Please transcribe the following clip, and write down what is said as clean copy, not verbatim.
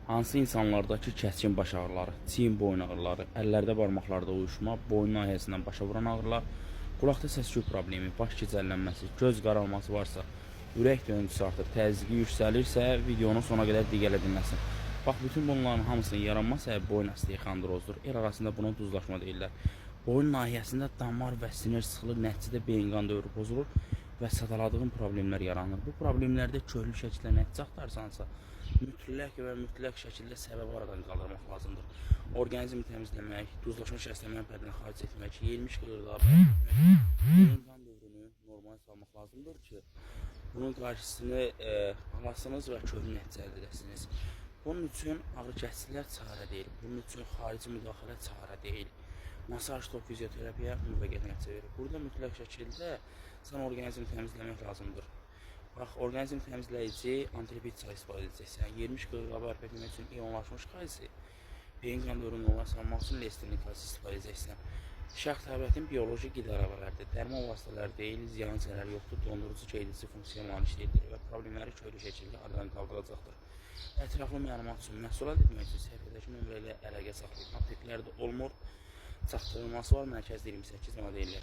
Hansı insanlardakı kəskin baş ağrıları, çiyin boyun ağrıları, əllərdə barmaqlarda uyuşma, boyun nahiyəsindən başa vuran ağrılar, qulaqda səs-küy problemi, baş gicəllənməsi, göz qaralması varsa, ürək döyüntüsü artır, təzyiqi yüksəlirsə, videonu sona qədər diqqətlə dinləsin. Bax, bütün bunların hamısının yaranma səbəbi boyun osteoxondrozdur. El arasında buna duzlaşma deyirlər. Boyun nahiyəsində damar və sinir sıxılır, nəticədə beyin qan dövrü pozulur və sadaladığın problemlər yaranır. Bu problemlərdə köklü şəkildə nəticə axtarsansa, mütləq və mütləq şəkildə səbəbi aradan qaldırmaq lazımdır. Orqanizmi təmizləmək, duzlaşma xəstələrini bədənə xaric etmək, yeyilmiş qıdaları etmək, beyin qan dövrünü normal salmaq lazımdır ki, bunun qarşısını alasınız və köklü nəticə əldə edəsiniz. Bunun üçün ağrı kəsicilər çarə deyil, bunun üçün xarici müdaxilə çarə deyil. Masaj, tok, fizioterapiya müvəqqəti nəticə verir. Burada mütləq şəkildə sən orqanizmi təmizləmək lazımdır. Bax, orqanizm təmizləyici antilipid çay istifadə edəcəksən. Yerilmiş qıvrığı bərpa etmək üçün ionlaşmış kalsi, beyin qan dövrünü normal salmaq üçün lestinli kalsi istifadə edəcəksən. Şəx təbiətin bioloji qida əlavələridir. Dərman vasitələri deyil, ziyan zərər yoxdur, dondurucu, geydici funksiya malik deyildir və problemləri köklü şəkildə aradan qaldıracaqdır. Ətraflı məlumat üçün, məhsul əldə etmək üçün səhifədəki nömrə ilə əlaqə saxlayın. Apteklərdə olmur. Çatdırılması var, mərkəzdə 28 manat deyirlər.